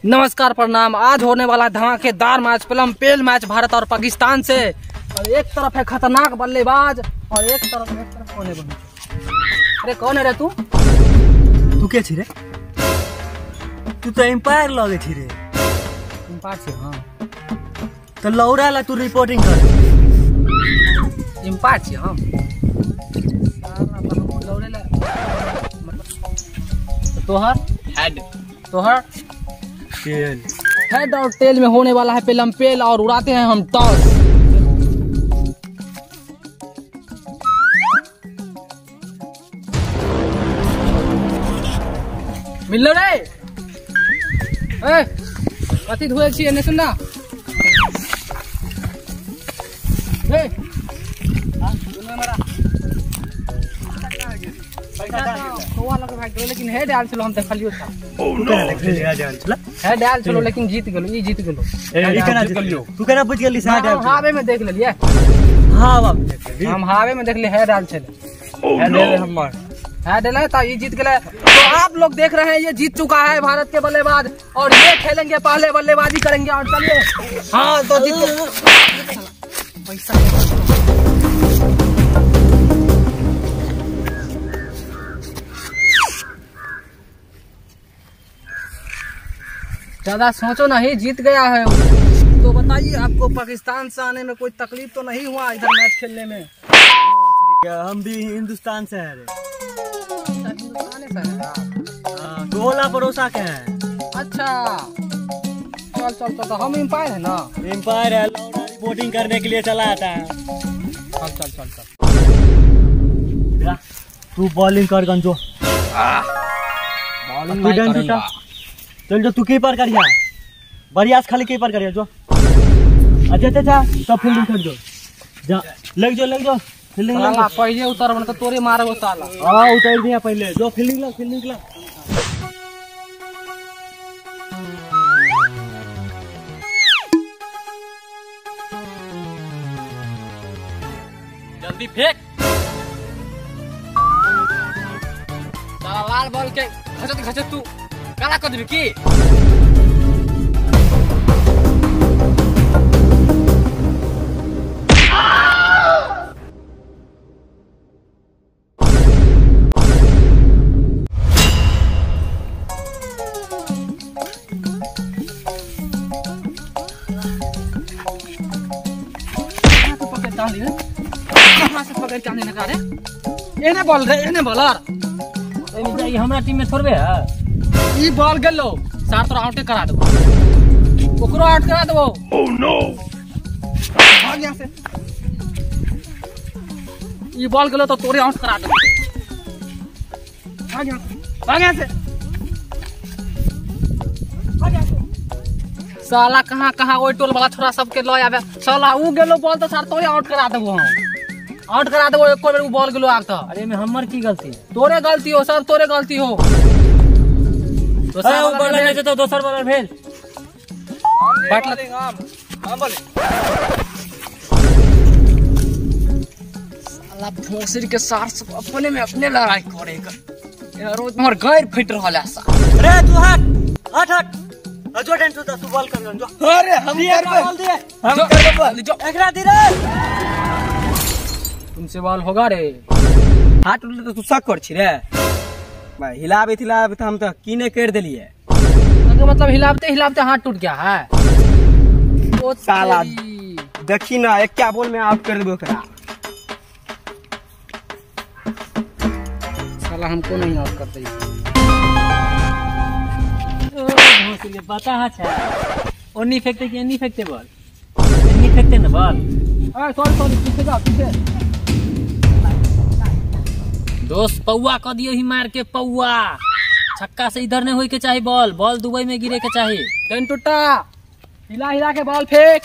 नमस्कार प्रणाम। आज होने वाला धमाकेदार मैच प्लम पेल मैच भारत और पाकिस्तान से। और एक तरफ है खतरनाक बल्लेबाज और एक तरफ कौन है? अरे कौन है रे तू? तू के छी रे? तू तो एम्पायर लगे छी रे। एम्पायर छी? हां। तो लौरा ला तू रिपोर्टिंग कर। एम्पायर छी हम। लौरे ला तोहर हेड, तोहर टेल। हेड और टेल में होने वाला है पेलम पेल और उड़ाते हैं हम टॉस। मिल रे ए कथी धोए छी एने सुन ना। ए हां सुन हमरा पैसा लगे भाग गेलो लेकिन हेड आयल छलो हम देखलियो था। तू केना देखली हेड आयल छलो? हेड आयल छलो लेकिन जीत गेलो, ई जीत गेलो। ए ई केना जीत गेलो? तू केना बुझ गेली हेड आयल? हावे में देख लेलिए। हां बाप देख लेली। हम हावे में देखली हेड आयल छले। हेड आयल हमर हेड आयल त ई जीत गेलै। तो आप लोग देख रहे हैं ये जीत चुका है भारत के बल्लेबाज और ये खेलेंगे पहले बल्लेबाजी करेंगे और चलिए। हाँ तो जीत पैसा ज्यादा सोचो नहीं, जीत गया है। तो बताइए आपको पाकिस्तान से आने में कोई तकलीफ तो नहीं हुआ इधर मैच खेलने में? हम भी हिंदुस्तान से हैं रे। हिंदुस्तान से हैं आप? टोला पड़ोसा के हैं। अच्छा चल चल चल, तो हम एम्पायर है ना? एम्पायर है, लौड़ा रिपोर्टिंग करने के लिए चला आता है। चल चल चल चल तू बॉलिंग कर गंजो। बॉलिंग चल जो तू कीपर करिया, बढ़िया से खाली कीपर करिया जो। अच्छा अच्छा सब फील्डिंग कर जो, जा लग जो लग जो फील्डिंग लग। साला पहले उतर बन तो तोरे मारबो साला। हां उतर दिया पहले, जो फील्डिंग लग फील्डिंग लग। जल्दी फेंक साला लाल बॉल के घसत घसत तू काला कर देबी की? कहाँ से पकड़ के आने लगा रे? एने बॉल रे, एने बॉलर। एने हमरा टीम में थोड़बे है। ई बॉल गेलो सार तोरा आउटे करा देबो, ओकरो आउट करा देबो। ओह नो, भाग यहां से। ई बॉल गेलो तो तोरे आउट करा देबो। भाग यहां से, भाग यहां से, भाग यहां से। साला कहां कहां ओइ टोल वाला छोरा सबके ल आवे। साला ऊ गेलो बॉल तो सार तोरे आउट करा देबो। हम आउट करा देबो एको बेर ऊ बॉल गेलो आब त। अरे में हमर की गलती? तोरे गलती हो सब, तोरे गलती हो। दोसर बॉलर नहीं तो दोसर बॉलर भेल। बाटला हम बोले साला भोसड़ी के सार सब अपने में अपने लड़ाई करे कर। रोज हमर गैर फट रहल है सार। अरे तू हट हट हट अजो टेंशन तू बॉल कर जो। अरे हम करबे, हम करबे बॉल जो एकरा दी रे। तुमसे बॉल होगा रे। हाथ उठले तो तू शक कर छी रे भाई। हिलाबे हिलाबे तो हम तो कीने कर देलिए। मतलब हिलाते हिलाते हाथ टूट गया है। ओ साला देखी ना एक क्या बॉल में आउट कर देबो ओकरा। साला हमको नहीं आउट करते। ओ भोसड़ी बता हा छा ओनी फेंकते कि एनी फेंकते बॉल? एनी फेंकते ना बॉल। अरे सॉरी सॉरी, पीछे जा पीछे। दोस्त पौआ क दियो ही मार के पौआ। छक्का से इधर नहीं होई के चाही बॉल, बॉल दुबई में गिरे के चाही। डन टुट्टा हिला हिला के बॉल फेंक।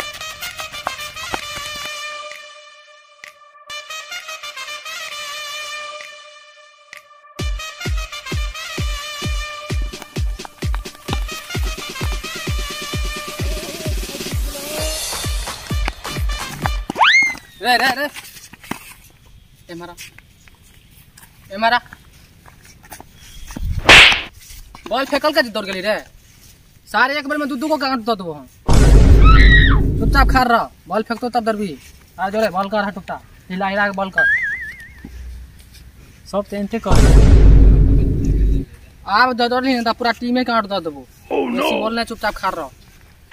रे रे रे ए मारा ए मारा बॉल फेंकल का दौड़ गेली रे। सारे एक बेर में दू दू को काट दऽ देबो हम। चुपचाप खा रह, बॉल फेंकतो तब दरबी। आ जोरे बॉल कर हटुकता, हिला हिला के बॉल कर। सब तो एनते कर। आब दौड़ली ने त पूरा टीमे के आउट दऽ देबो। बेसी बोल नै, चुपचाप खा रह।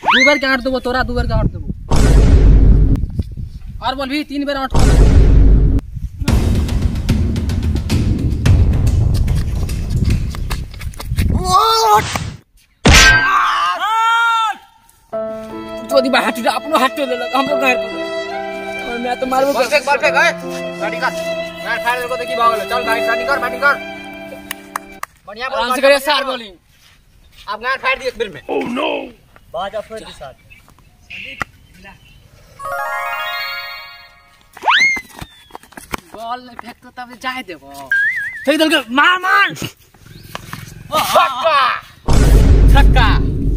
दू बेर के आउट देबो तोरा, दू बेर के आउट देबो। और बोल भी 3 बेर आउट कर देबो। चोदी बा हाथ अपनो हाथ लेलक, हमरो गाड़ मैं तो मारबो। बॉल फेंक, बॉल फेंक, ए गाड़ी कर। गाड़ फाड़ देबो त की भऽ गेलो। चल गाड़ी बैटिंग कर, बैटिंग कर। बढ़िया बॉल आराम से करिए सर बॉलिंग। आप गाड़ फाड़ दिए एक बेर में। ओह नो, बाजा फिर के साथ। बॉल नहीं फेंकतो तब जाय देबो। फेंक देलकै, मार मार। छक्का छक्का।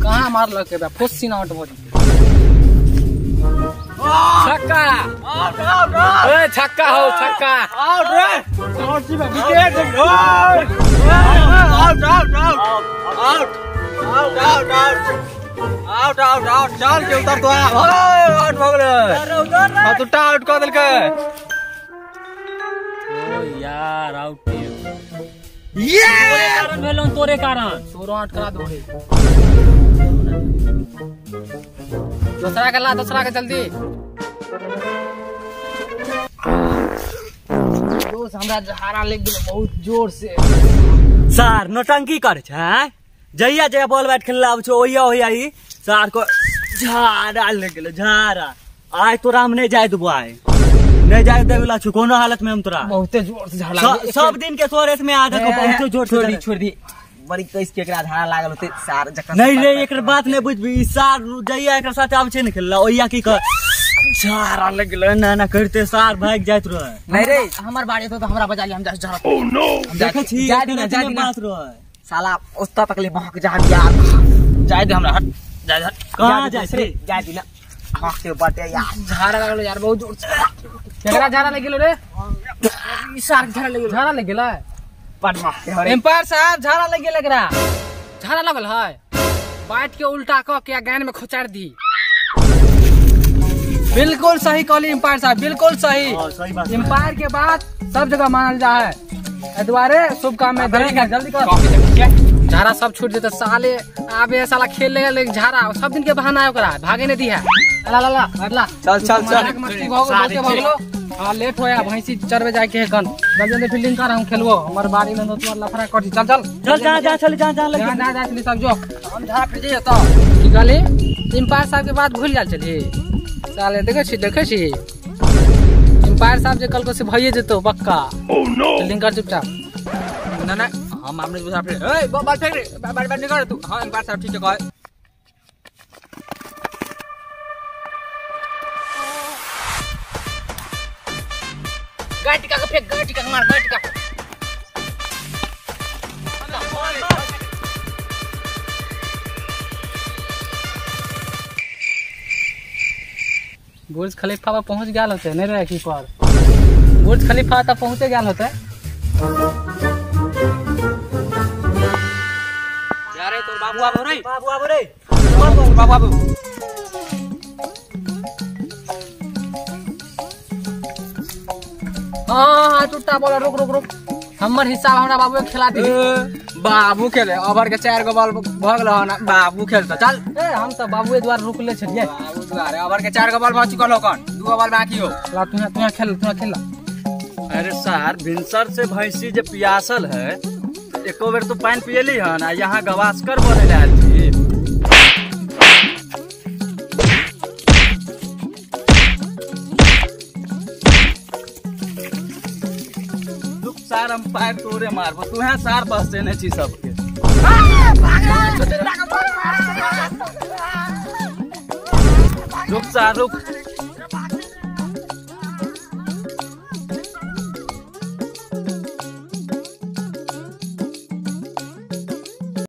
कहाँ मारलक बे, फुस्सी आउट भऽ जेतै। छक्का आउट आउट ए छक्का हो, छक्का आउट रे। आउट जी wicket. Out out out out out out out out out. चल के उतर तो आउट भऽ गेलै। हतुटा आउट कऽ देलकै। ओ यार आउट ये कारण भेलौ, तोरे कारण। तोरो आउट करा दो रे। दूसरा के ला, दूसरा के जल्दी। दोस्त हमरा झाड़ा लग गेल बहुत जोर से। सार नौटंकी करे छै, जहिया जहिया बॉल बैट खेलला आबै छै ओहिया ओहिया ही सार को झाड़ा लग गेल झाड़ा। आइ तोरा हम नहीं जाय देबो, आइ नहीं जाय देबो ला छु कोनो हालत में हम तोरा। बहुते जोर से झाड़ा लग। सब दिन के तोरे में आदत को बहुते जोर से। छोड़ दी बड़ी कैस के एकरा झाड़ा लागल होते सार जकरा। नहीं रे एकर बात नहीं बुझबी, सार जहिया एकर साथ आबै छै ने खेलला ओहिया की कर झाड़ा लग गेल ना ना करते सार भाग जाइत रहे। नहीं रे हमर बाड़ी तो हमरा बजा लिया, हम जा झाड़ा। ओह नो, देखै छी जा दे ना, जा दे ना बात रहे। साला ओस्ता तक ले महक जा यार। जाय दे हमरा, हट जाय दे। कहां जाय रे? जाय दे ना, महक के बाटे यार। झाड़ा लागल यार बहुत जोर से। केकरा झाड़ा लग गेल रे? ई सार झाड़ा लग गेल, झाड़ा लग गेल। एम्पायर साहब झाड़ा लग गेल एकरा, झाड़ा लगल है। बैट के उल्टा क के गान में खोचार दी। बिल्कुल सही कहली एम्पायर साहब, बिल्कुल सही। सही बात। एम्पायर के बात सब जगह मानल जा है। ए दुआरे शुभ काम में जल्दी कर, जल्दी कर। झाड़ा सब छूट जेते साले। आबे साला खेल ले लेकिन झाड़ा सब दिन के बहाना है ओकरा, भागे नहीं दी है। ला ला ला ला चल चल चल मस्ती भऽ गेल, बहुते भऽ गेलो। हां लेट होया, भैंसी चरबे जाय के है कन। जल्दी जल्दी फील्डिंग कर, हम खेलबो। हमर बाड़ी में तो लफड़ा कटी। चल चल चल जा जा चल जा जा लग जा जा चली सब जो हम झाड़ा फिर जइयो। तो की कहली एम्पायर साहब के बात भूल गेल चली साले। देखै छी, देखै छी एम्पायर साहब जे कल को से भइए जेतो पक्का। ओह नो, फील्डिंग कर चुपचाप। ना ना हम हमने बुझा फिर। ए बॉल फेंक रे, बॉल बैट निकाल तू। हां एम्पायर साहब ठीक है कह। गाड़ी का फेंक, गाड़ी का मार, गाड़ी का। बुर्ज खलीफा पर पहुंच गया होते नहीं रे की पर। बुर्ज खलीफा तक पहुंचे गया होते। जा रे तोर बाबू आबो रे, बाबू आबो रे, बाबू आबो। हाँ टूटा बोला, रुक रुक रुक, हमर हिसाब हमरा बाबू के खिला दी। बाबू खेले ओवर के 4 गो बॉल भऽ गेल हन, बाबू खेलता चल। ए हम त बाबूए द्वार रुकले छलियै। बाबू द्वार ओवर के 4 गो बॉल भऽ चुकल हो कन, 2 गो बॉल बाकी हो। ला तू तू खेल, तू खेल। अरे सार भिनसर से भैंसी जे पियासल है एको बेर तो पानी पियली हन आ यहाँ गवास्कर बने आयल छी। सार अंपायर तोरे मारबो, तू है सार बसते ने छी सबके। रुक सार रुक,